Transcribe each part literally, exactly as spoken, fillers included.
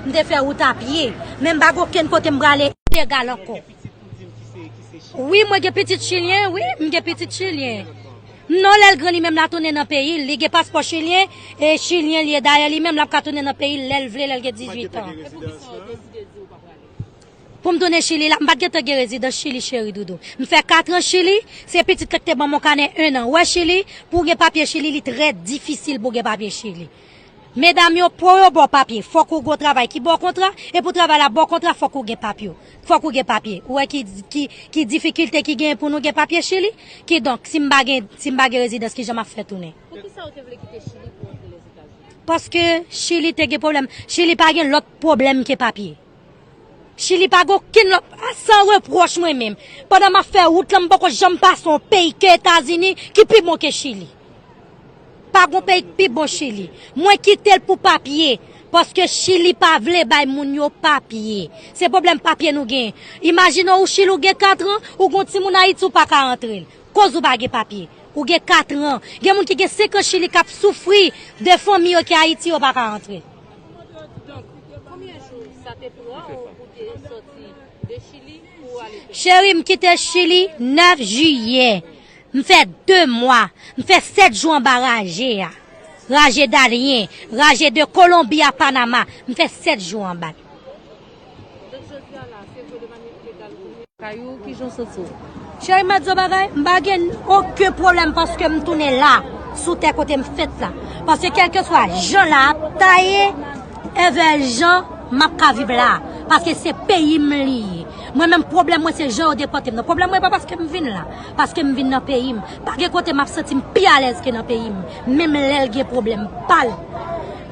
M te fè wout a pye, men m pa gen okenn kote m prale ilegal ankò. Wi, mwen gen pitit chilyen, wi, m gen pitit chilyen. Non, lè l gran, li menm l a tounen nan peyi l. Li gen paspò chilyen, e chilyen li ye. Dayè, li menm, l ap ka tounen nan peyi l lè l vle, lè l gen dizuit an. Pou m tounen Chili la, m pa t gentan gen rezidans Chili, cheri doudou. M fè kat an Chili, se pitit la ki te ban m yon kanè en an. Wè Chili, pou w gen papye Chili, li trè difisil pou w gen papye Chili. Medam yo, pou yo ba w papye, fòk ou gen yon travay ki ba w kontra, e pou travay la ba w kontra, fòk ou gen papye. Fòk ou gen papye. Ou wè ki, ki, ki difikilte ki genyen pou nou gen papye Chili? Kidonk, si m pa gen, si m pa gen rezidans, kijan m ap fè tounen? Poukisa ou te vle kite Chili pou antre Lèzetazini? Paske Chili te gen pwoblèm. Chili pa gen lòt pwoblèm ke papye. Chili pa gen okenn lòt, a, san repwòch mwen menm. Pandan m ap fè wout lan, m poko janm pase yon peyi ke Etazini ki pi bon ke Chili. Pa gen peyi ki pi bon Chili. Mwen kite l pou papye, paske Chili pa vle bay moun yo papye. Se pwoblèm papye nou gen. Imajine w, ou Chili, ou gen kat an, ou gen yon timoun Ayiti, ou pa ka antre l. Koz ou pa gen papye. Ou gen kat an. Gen moun ki gen senk an Chili k ap soufri de fanmi yo ki Ayiti, yo pa ka antre. Donk, konbyen jou sa te pran ou pou te soti de Chili pou ale Pèn? Cheri, m kite Chili nèf jiyè. M fè de mwa. M fè sèt jou anba raje a. Raje Darién, raje de Kolonbi a Panama. M fè sèt jou anba l. Donk, jodi a la, se vre de manyè ilegal ou tounen kay ou, kijan w santi w? Cheri, m ap di w bagay, m pa gen okenn pwoblèm paske m tounen la, sou tè kote m fèt la. Paske kèlkeswa jan la ap taye, envè jan m ap ka viv la. Paske se peyi m li ye. Mwen menm, pwoblèm mwen, se jan yo depòte m nan. Pwoblèm mwen, pa paske m vin la, paske m vin nan peyi m. Pa gen kote m ap santi m pi alèz ke nan peyi m, menm lè l gen pwoblèm pa l.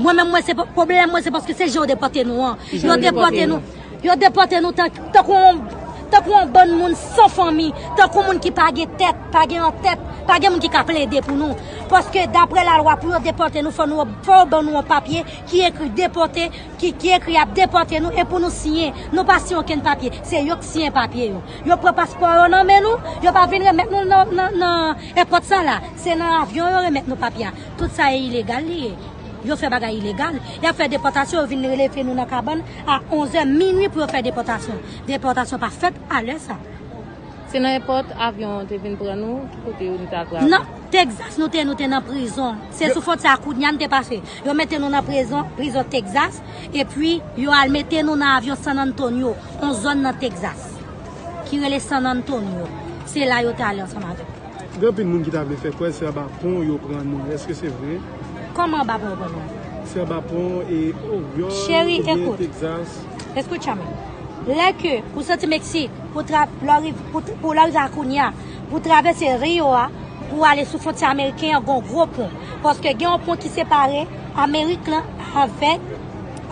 Mwen menm, mwen, se pa, pwoblèm mwen, se paske se jan yo depòte nou an. Yo depòte nou. Yo depòte nou tan, tankou yon, tankou yon bann moun san fanmi, tankou moun ki pa gen tèt, pa gen antèt, pa gen moun ki ka plede pou nou. Paske daprè lalwa, pou yo depòte nou, fò nou, fò yo ban nou yon papye ki ekri depòte, ki, ki ekri y ap depòte nou, e pou nou siyen. Nou pa siyen okenn papye. Se yo k siyen papye yo. Yo pran paspò yo nan men nou, yo pa vin remèt nou nan, nan, nan èpòt sa la. Se nan avyon yo remèt nou papye a. Tout sa e ilegal li ye. Yo fè bagay ilegal. Y ap fè depòtasyon, yo vin relefe nou nan kabann a onz è minui pou yo fè depòtasyon. Depòtasyon pa fèt a lè sa. Se nan èpòt avyon an te vin pran nou, ki kote yo nou te al pran avyon? Nan Texas, nou te, nou te nan prizon. Se sou fwontyè a Cunha n te pase. Yo mete nou nan prizon, prizon Texas, epi yo al mete nou nan avyon San Antonio, yon zòn nan Texas, ki rele San Antonio. Se la yo te ale ansanm avèk nou. Gen anpil moun ki ta vle fè kwè se anba pon yo pran nou. Èske se vre? Kòman anba pon yo pran nou? Se anba pon e Oryòl oubyen Texas. Escúchame. Lè ke ou soti Meksik, pou tra-, lè w riv-, pou, pou lè w rive a Cunha, pou travèse Rio a, pou ale sou fwontyè ameriken an, gon gwo pon. Paske gen yon pon ki separe Amerik lan avèk,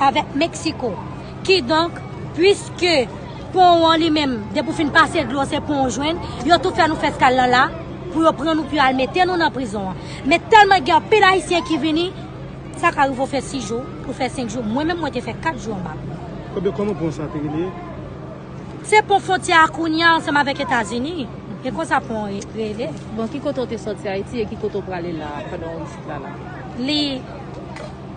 avèk Meksiko. Kidonk, piske pon an li menm, depi w fin pase dlo, se pon w jwenn, yo tou fè nou fè eskal lan la, pou yo pran nou, pou yo al mete nou nan prizon an. Men tèlman gen anpil Ayisyen ki vini, sa ka rive w fè sis jou, ou fè senk jou. Mwen menm, mwen te fè kat jou anba. Kòman, kòman pon sa te rele? Se pon fwontyè a Cunha ansanm avèk Etazini. E konsa pon an re-, rele. Bon, ki kote w te sòti Ayiti e ki kote w prale la pandan w isit la la? Li,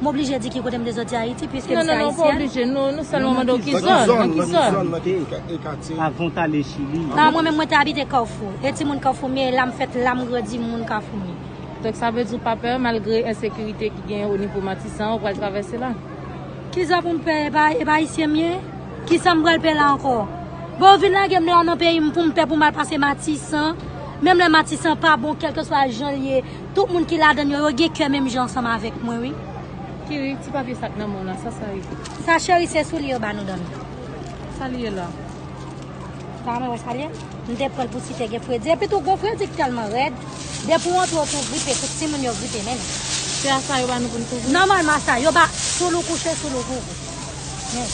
m oblije di ki kote m te sòti Ayiti, piske m se ayisyèn. Non, non, non, ou pa oblije. Nou, nou sèlman mande w ki zòn, nan ki zòn. Nan ki zòn, nan ki katye? Avan w t ale Chili. Non, mwen menm, mwen te abite Kafou. E timoun Kafou m ye, la m fèt, la m grandi, m moun Kafou m ye. Donk, sa vle di w pa pè, malgre ensekirite ki genyen o nivo Matisan, ou pral travèse la? Kisa pou m pè? E pa, e pa ayisyen m ye? Kisa m pral pè la ankò? Bon, yo vin lage m la nan peyi m pou m pè pou m al pase Matisan. Menm lè Matisan pa bon, kèlkeswa jan l ye, tout moun ki ladan l yo, yo gen kè menm jan ansanm avèk mwen, wi. Kiri, ti papye sa k nan men w la, sa sa ye? Sa, cheri, se soulye yo ba nou, Dani. Sa l ye la? Sa mwen wè sa l ye. M te pran l pou si te gen fredi. Epi tou, gon fredi k tèlman rèd. Depi w antre, w tou gripe, tout timoun yo gripe menm. Se a sa yo ba nou pou n kouvri? Nòmalman, a sa. Yo ba, soul ou kouche, soul ou kouvri. Men.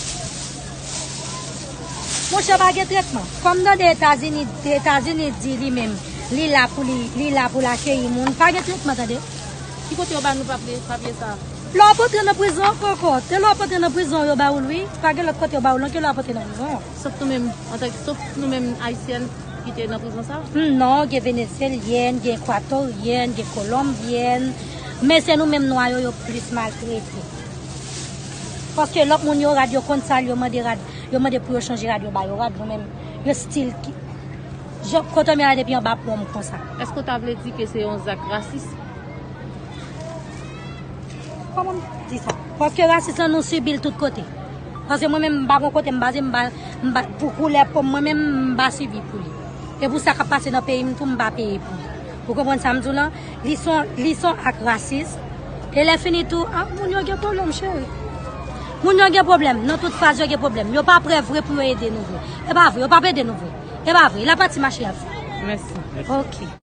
Monchè, pa gen tretman. Kòm tande Etazini, Etazini di li menm, li la pou li, li la pou l akeyi moun. Pa gen tretman, tande. Ki kote yo ba nou papye, papye sa a? Lè w ap antre nan prizon ankò, ankò. Se lè w ap antre nan prizon yo ba ou l, wi. Pa gen lòt kote yo ba ou l, non, ke lè w ap antre nan prizon. Sof nou menm, antanke, sof nou menm Ayisyèn ki te nan prizon sa a? Hmm, non, gen Venezyelyèn, gen Ekwatoryèn, gen Kolonbyèn. Men se nou menm nwa yo, yo plis maltrete. Paske lòt moun yo rad, yo konn sa l, yo mande rad, yo mande pou yo chanje rad, yo ba yo rad, mwen menm, yo stil ki. Jan kote m ye a depi anba pon m konsa. Èske w ta vle di ke se yon zak rasis? Kòman m di sa? Paske rasis lan nou sibi l tout kote. Paske mwen menm m pa gon kote m baze, m pa, m pa, pou koulè po m, mwen menm m pa sibi pou li. E pou sa k ap pase nan peyi m tou, m pa peye pou li. Ou konprann sa m di w lan? Li son, li son ak rasis. E lè fini tou, ah, moun yo gen pwoblèm, cheri. Moun yo gen pwoblèm. Nan tout faz yo gen pwoblèm. Yo pa prè vre pou yo ede nou vre. E pa vre, yo p ap ede nou vre. E pa vre. La pati mache y ap fè. Mèsi. Ok.